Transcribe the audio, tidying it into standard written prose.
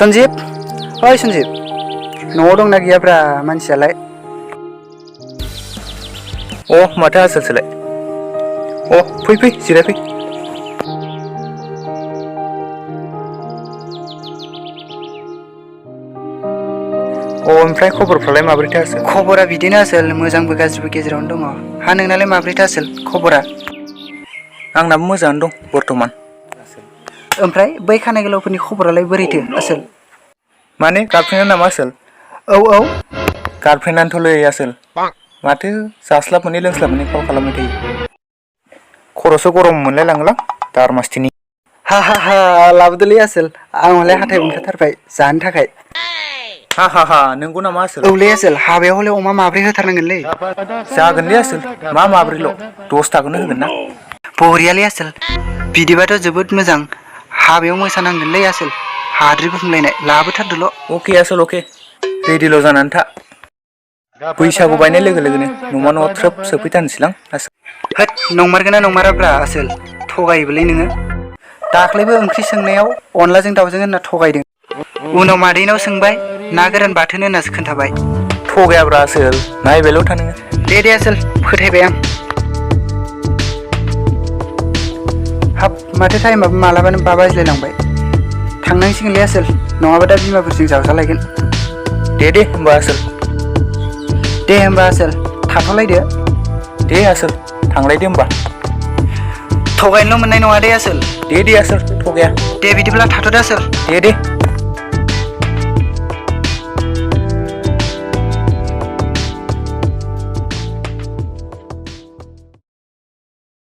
सन्जिब ओइ सन्जिब न'आव दंना गैयाब्रा मानसियालाय माथो आसोलसोलाय फै जिरायफै ओमफ्राय खबरफ्रालाय माबोरैथो आसोल? खबरा बिदिनो आसोल मोजांबो गाज्रिबो गेजेरावनो दङ हा नोंनालाय माबोरैथो आसोल खबरा? आंनाबो मोजाङानो दं बर्थमान। ओमफ्राय बै खानाय गोलावफोरनि खबरालाय बोरैथो आसोल? माने गार्लफ्रेन्डआ नामा आसोल? औ गार्लफ्रेन्डआनोथ'लै आसोल माथो जास्लाब मोनै लोंस्लाब मोनै कल खालामबाय थायो। खर'सो गरम मोनलाय लाङोलां दारमासथिनि। हा लाबोदोलै आसोल आं हले हाथाय मोनखाथारबाय जानो थाखाय। हा नोंगौ नामा आसोल? औलै आसोल हाबायाव हले अमा माब्रै होथारनांगोनलै। जागोनलै आसोल माब्रैल' 10थाखौनो होगोन ना। बरियालै आसोल बिदिबाथ' जोबोद मोजां हाबायाव मोसानांगोनलै आसोल हाद्रि गुफुंलायनाय लाबोथारदोल'। अके आसोल अके रेडिल' जानानै था। बैसागु बायनाय लोगो लोगोनो नमा न'आव थ्रोब सोफैथारनोसैलां आसोल। होद नंमारगोना नंमाराब्रा आसोल थगायोबोलै नोङो। दाख्लैबो ओंख्रि सोंनायाव अनलाजों दाउजों होनना थगायदों उनाव मादैनाव सोंबाय ना गोरान बाथोन होननासो खोन्थाबाय। थगायाब्रा आसोल नायबायल' था नोङो। दे आसोल फोथायबाय आं। हाब माथो टाइमाबो मालाबानो 5 बाजिलायलांबाय थांनांसिगोनलै आसोल नङाबा दा बिमाफोरजों जाजालायगोन। दे होमबा आसोल। दे होमबा आसोल थाथ'लायदो। दे आसोल थांलायदो होमबा। थगायनोल' मोननाय नङा दे आसोल। दे आसोल थगाया। दे बिदिब्ला थाथ'दो आसोल। दे